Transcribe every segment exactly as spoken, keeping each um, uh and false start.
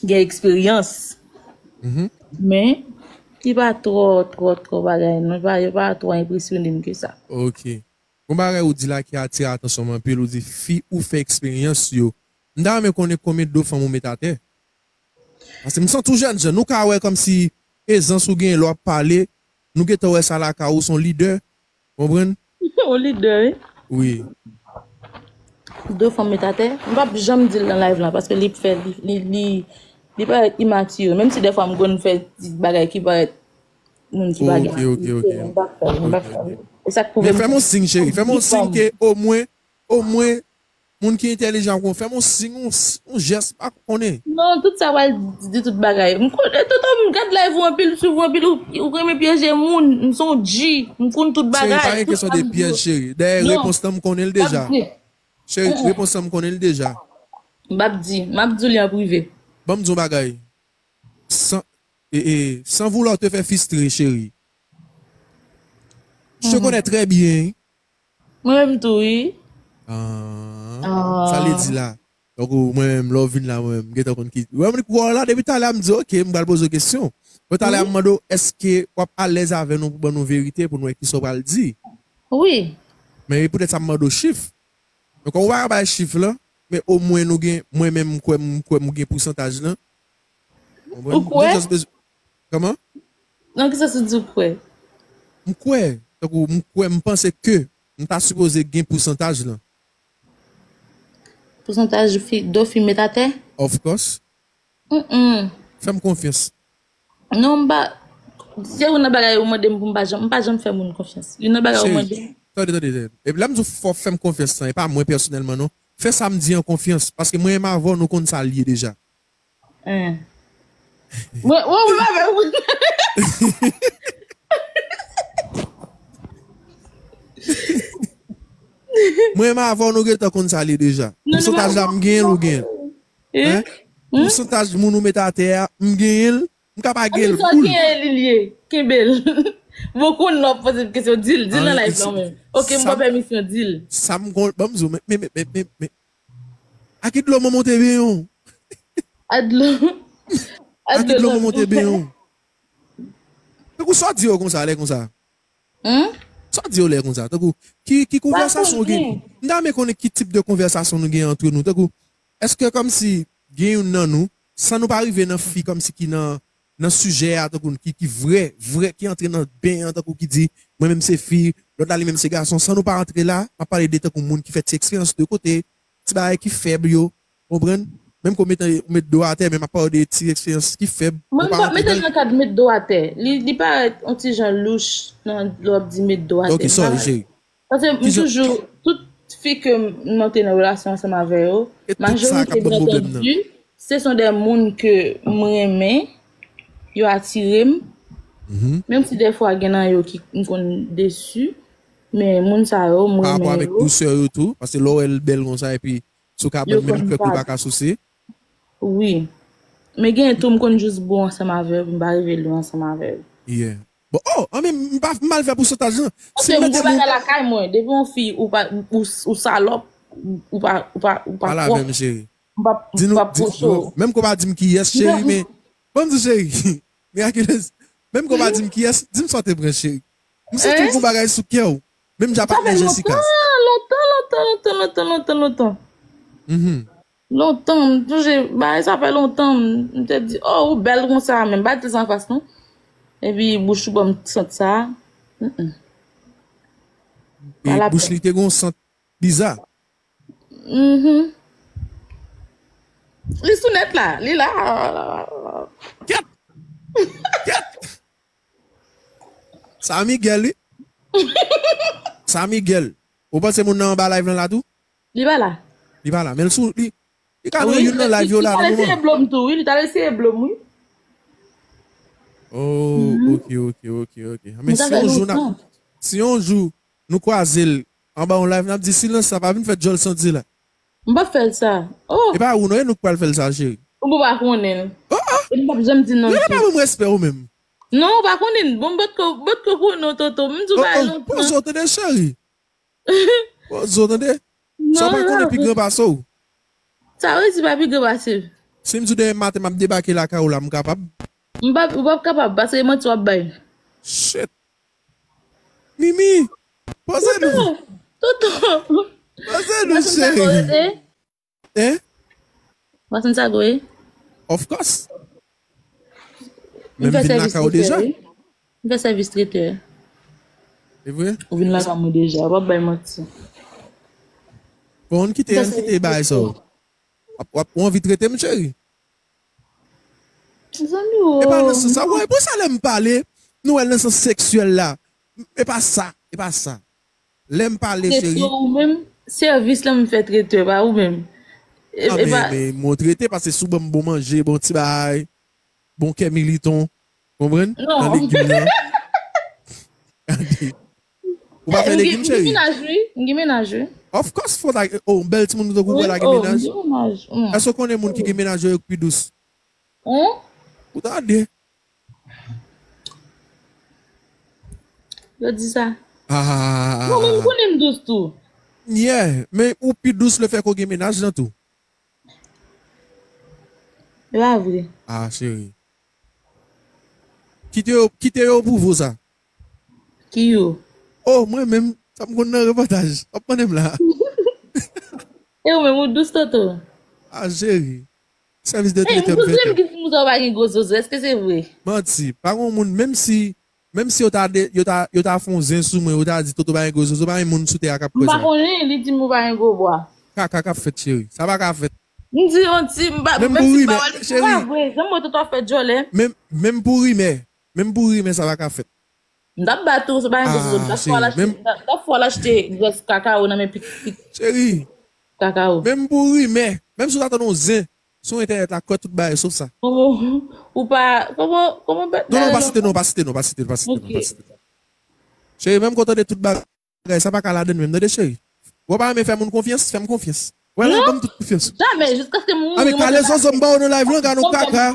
gen eksperyans. Mhm. Men, li pa twò, twò, twò bagay, non, pa, yo pa twò enpresyone m ke sa. Ok. Yon bagay ou di la ki atire atansyon m anpil, ou di fi ou fè eksperyans yo. M ta renmen konnen konbyen de fanm ou met atè. Paske m santi w jènjan, nou ka wè kòmsi ezans ou gen lè w ap pale, nou gentan wè sa lakay ou, se yon lidè, konprann? Yon lidè, wi. Wi. De fanm met atè, m p ap janm di l nan live lan, paske li fè, li, li, li, li parèt imatire. Menm si dèfwa m konn fè ti bagay ki parèt moun ki pa gen. Ok, ok, ok. M p ap fè l, m p ap fè l. E sa k pwouve Men m fè m yon siy, cheri. Fè m yon siy ke omwen, omwen, moun ki entèlijan kon, fè m yon siy, yon, yon jès, pa konnen. Non, tout sa pral di tout bagay. M konnen, Toto, m gad live ou anpil, swiv ou anpil, ou, ou renmen pyeje moun, m se yon G, m konn tout Cheri, bagay. Pa gen kesyon de pyèj, cheri. Dayè, Non. Repons lan m konnen l deja. Cheri, repons lan m konnen l deja. M p ap di, m ap di w li an prive. Ban m di yon bagay. Sans, et, et, sans vouloir te faire frustrer, chérie. Je te connais très bien. Mwen menm tou, wi. Ah, sa li di la. Donk, ou, mwen menm, lè w vin la, mwen menm, m gentan konn ki. Mwen menm, kou la, depi talè, m di, ok, m pral poze w kesyon. Mwen talè, m mande w, èske w ap alèz avè nou pou ban nou verite, pou nou wè kisa w pral di? Wi. Men poutèt sa, m mande w chif. Men kòm ou pa ka bay chif lan, men omwen nou gen, mwen menm, m kwè, m kwè m gen pousantaj lan. Ou kwè? Kòman? Nan ki sans ou di ou kwè? M kwè, tankou, m kwè, m panse ke m ta sipoze gen pousantaj lan. Pousantaj fi, do fi met atè? Of course. Mm-mm. Fè m konfyans. Non, m pa. Se youn nan bagay ou mande m pou m pa janm, m pa janm fè moun konfyans. Youn nan bagay ou mande m. Tande, tande, tande. Epi lè m di w fò fè m konfyans lan, e pa mwen pèsonèlman, non. Fè sa m di an konfyans, paske mwen menm avè w, nou konn sa l ye deja. Hein. Mwen, mwen, mwen, mwen, mwen. Mwen menm avè w, nou gentan konn sa l ye deja. Pousantaj la, m genyen l, ou genyen l. Hein? Pousantaj moun ou met atè a, m genyen l, m ka pa genyen l. Sa genyen li, li ye. Kenbe l. Bon, konn lè w ap poze m kesyon, di l, di l nan live lan menm. Ok, m pran pèmisyon, di l. Sa m konn, ban m di w, men, men, men, men, men. A ki dlo mwen monte benyen w? A dlo. A ki dlo mwen monte benyen w? Tankou sa w di yo konsa, lè konsa. Sa w di yo lè konsa. Tankou, ki, ki konvèsasyon w gen? M ta renmen konnen ki tip de konvèsasyon nou gen antre nou. Tankou, èske kòmsi gen youn nan nou, san nou pa rive nan fi kòmsi ki nan, nan sijè a, tankou ki, ki vrè, vrè, ki antre nan ben an, tankou ki di, mwen menm se fi, lòt la li menm se gason, san nou pa antre la, m ap pale de tankou moun ki fè ti eksperyans de kote, ti bagay ki fèb yo, konprann? Menm ke w met, w met do atè, men m ap pale de ti eksperyans ki fèb. Mwen, m p ap mete l nan kad met do atè. Li, li parèt yon ti jan louch nan lè w ap di met do atè. Ok, sorry, cheri. Paske m toujou, tout fi ke m monte nan relasyon ansanm avè yo, majorite, byen antandi, se son de moun ke m renmen, yo atire m. Menm si dèfwa gen nan yo ki m konn desi, men moun sa yo, m renmen yo. Pa rapò avèk dousè yo tou, paske lè w wè l bèl konsa, epi si w ka ban l menm krèk ou pa ka souse. Wi. Men gen tou m konn jis bon ansanm avè yo, m pa rive lwen ansanm avè yo. Yeah. Bon, oh, an men m pa m mal fè pousantaj lan. Si m mete moun lakay mwen, depi yon fi ou pa ou, ou salòp, ou pa ou pa ou pa pwòp. Pale avè m, cheri. M p ap m p ap pwoche w. Menm ke w pa di m kiyès, cheri, men ban m di w, cheri. Miraculous. Menm ke w pa di m kiyès, di m sa w te pran, cheri. M santi w gon bagay sou kè w. Menm jan pa manje Jessica. Sa fè lontan, lontan, lontan, lontan, lontan, lontan, lontan. Lontan, m sonje, bagay sa fè lontan, m te di, oh, ou bèl konsa, men m pa di sa anfas, non. Epi bouch ou ban m sant sa. Mm-mm. E bouch li te gon sant biza. Mhm. Li sou nèt la, li la. Kèt! Kèt! Sa Miguel, wi. Sa Miguel. Ou panse moun nan anba live lan la tou? Li pa la. Li pa la. Men l sou, li, li ka nan youn nan live yo la nan moman. Li t al eseye blo m tou, wi. Li t al eseye blo m, wi. Oh, ok, ok, ok, ok. Men si yon jou, si yon jou, nou kwaze l anba yon live, n ap di silans sa pa vin fè djòl santi la. M p ap fè l sa. Oh. E pa ou non, e nou k pral fè l sa, cheri. Ou pa konnen l. Oh, oh. E m p ap janm di non. Yo pa ban m respè ou menm. Non, ou pa konnen l. Bon, bòt ko, bòt ko pou non, Toto. M di w bagay lontan. Poze w tande, cheri. Poze w tande. Sa w pa konnen pi gran pase w. Sa w di pa pi gran pase. Si m di w demen maten m ap debake lakay ou la, m kapab? M p ap, ou p ap kapab, paske e manti w ap bay. Shit. Mimi, poze nou. Toutou, toutou. Poze nou, cheri. Hein? Ou pa santi sa gwo ye? Of course. Men m vin lakay ou deja. M fè sèvis tretè. E vre? Ou vin lakay mwen deja, w ap bay manti. Bon, ann kite, ann kite bagay sa. Ou anvi trete m, cheri? Zanmi o. E pa nan sans sa. Wè, pou sa lè m pale, nou wè nan sans seksyèl la. E pa sa, e pa sa. Lè m pale, cheri. Ou menm, sèvis la m fè trete, pa ou menm. Ah, men, men, mwen trete, paske si w ban m bon manje, bon ti bagay, bon kè militon, konprann? Nan legim nan. Ou pa fè legim, cheri? M gen menaj, wi. M gen menaj, wi. Of course, fò ta, oh, bèl timoun tankou w pa ta gen menaj. Èske w konnen moun ki gen menaj yo, yo k pi dous? Ou tande? Yo di sa. Non, men m konnen m dous tou. Yeah, men ou pi dous lefètke w gen menaj lan tou. E pa vre. Ah, cheri. Kite yo, kite yo pou vou sa. Ki yo? Oh, mwen menm, sa m konn nan repòtaj. W ap mande m la. E ou menm, ou dous, Toto? Ah, cheri. Sèvis de tretè m fè. Ki moun sa w pa gen gwo zozo, èske se vre? Manti. Pa gen moun, menm si, menm si yo ta, yo ta, yo ta fè yon zen sou mwen, yo ta di Toto pa gen gwo zozo, pa gen moun sou tè a k ap kwè sa. M pa konnen, li di m ou pa gen gwo bwa. Kaka k ap fèt, cheri. Sa pa ka fèt. M di yon ti, m pa, menm si m pa wè l, se pa vre. Zanmi mwen, Toto ap fè djòlè. Menm, menm pou rimè. Menm pou rimè, sa pa ka fèt. M t ap bat ou, se pa yon gwo zozo. M t ap fè w al achte, m t ap fè w al achte grès kakao nan men pik, pik. Cheri. Kakao. Menm pou rimè, menm si w ta tann yon zen sou entènèt la, kwè tout bagay sof sa. Ou pa, kòman, kòman bèt. Non, non, pa site non, pa site non, pa site non, pa site non, pa site non. Cheri, menm kon tande tout bagay, sa pa ka ladann menm, tande cheri. Ou pa renmen fè moun konfyans, fè m konfyans. Wè la, ban m tout konfyans ou. Jamè, jiskaske m mouri. Anben, kale zozo m ba w nan live lan, gade yon kaka.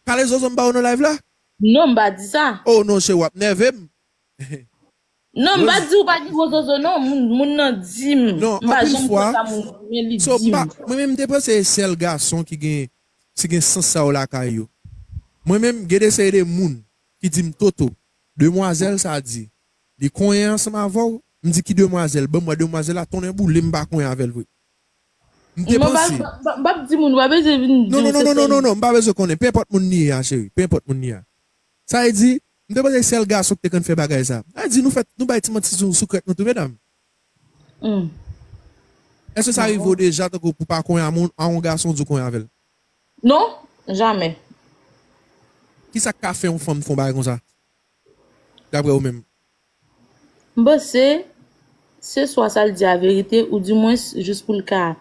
Kale zozo m ba w nan live la. Non, m pa di sa. Oh non, cheri, w ap nève m. Non, m pa di ou pa gen gwo zozo, non. Moun, moun nan di m. M pa janm kwè sa moun di, men li di m. Mwen menm, m te panse e sèl gason ki gen, ki gen sans sa yo lakay yo. Mwen menm, gen de seri de moun ki di m, Toto, demwazèl sa di, li konyen ansanm avè w. M di, ki demwazèl? Ban m wè demwazèl la, tonnè boule m pa konyen avè l vre. M te panse. M p ap di moun, ou pa bezwen vin di m se sèl. Non, non, non, non, non, non, m pa bezwen konnen. Penenpòt moun li ye a, cheri. Penenpòt moun li ye a. Sa vle di, m te panse sèl gason ki te konn fè bagay sa. Sa vle di, nou fè, nou bay ti manti sou, sou krèk nou tou, medam. Èske sa rive w deja, tankou pou w pa konyen a moun, a yon gason di w konyen avè l? Non, jamè. Kisa k ka fè yon fanm fè yon bagay konsa? Daprè ou menm? M panse, se swa sa l di a verite, oudimwens, jis pou l ka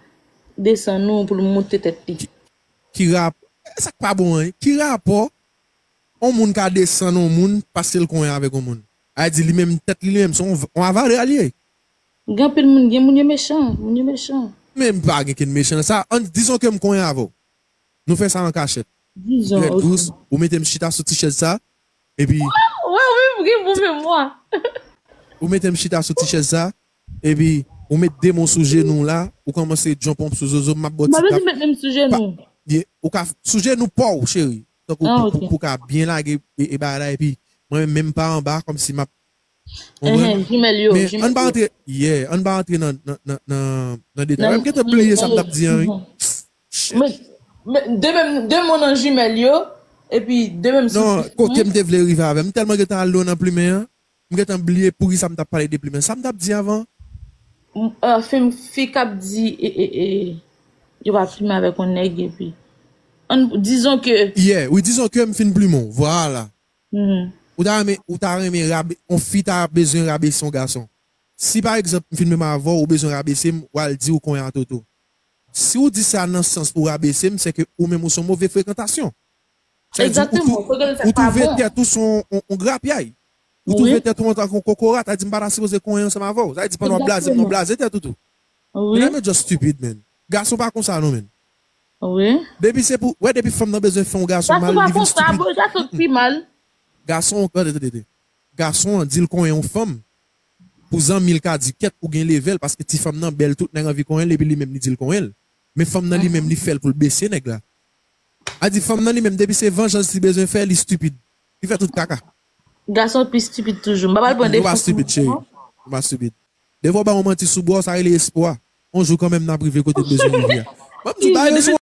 desann ou, pou l moute tèt li. Ki, ki rap-, sa k pa bon an, ki rapò yon moun ka desann yon moun paske l konyen avèk yon moun? A di li menm, tèt li, li menm, se yon, yon avalè li ye. Gen anpil moun, gen moun yo mechan, moun yo mechan. Men m pa gen kenn mechan nan sa. An, dizon ke m konyen avè w. Nou fè sa an kachèt. Dizon, ok. Ou mete m chita sou ti chèz sa, epi... Wè, wè, wi, m gen bon memwa. Ou mete m chita sou ti chèz sa, epi ou met de men w sou jenou w la, ou kòmanse djanpon sou zozo m, m ap ba w ti tap. M pa bezwen met men m sou jenou. Ou ka sou jenou pa w, cheri. Tankou pou, pou, pou w ka byen lage e, e bagay la, epi mwen menm, men m pa anba, kòmsi m ap Enhen, jimèl yo. Men ann pa antre, yeah, ann pa antre nan, nan, nan, nan, nan detay. Mwen, m gentan bliye sa m t ap di an, wi. Men, men, de menm, de men w nan jimèl yo, epi de menm sou... Non, kote m te vle rive avè l. M tèlman gentan al lwen nan plimen an, m gentan bliye poukisa m t ap pale de plimen. Sa m t ap di avan? M, euh, fi m, fi k ap di, e, e, e, yo pa plimen avèk yon nèg, epi, ann, dizon ke... Yeah, wi, dizon ke m fin plimen w, vwala. Ou ta renmen, ou ta renmen rabe-, yon fi ta bezwen rabese yon gason. Si pa egzanp, m fin menm avè w, ou bezwen rabese m, w al di ou konyen a Toto. Si w di sa nan sans pou w rabese m, se ke ou menm ou se yon move frekantasyon. Sa vle di ou tou-, ou twouve tèt ou se yon, yon, yon grapyay. Ou twouve tèt ou antanke yon kokorat, sa vle di m pa ta sipoze konyen ansanm avè w. Sa vle di pandan w ap blaze m, nan w blaze tèt ou tou. Mesdames yo just stupid, man. Gason pa konsa non, man. Wi. Depi se pou, wè, depi fanm nan bezwen fè yon gason mal, li vin stupid. Gason pa konsa, bro, gason pi mal. Gason, tande, tande, tande. Gason an di l konyen yon fanm. Pou zanmi l ka di, kèt, ou gen levèl, paske ti fanm nan bèl, tout nèg anvi konyen l, epi li menm li di l konyen l. Men fanm nan li menm li fè l pou l bese nèg la. A di fanm nan li menm, depi se vanjans li bezwen fè, li stipid. Li fè tout kaka. Gason pi stipid toujou. M pa pral pran Ou pa defans. stipid, cheri. Ou pa stipid. Devan w ba yon manti sou bò, sa rele espwa. On jou kanmenm n ap rive kote n bezwen rive a. Mwen m di ba yo sou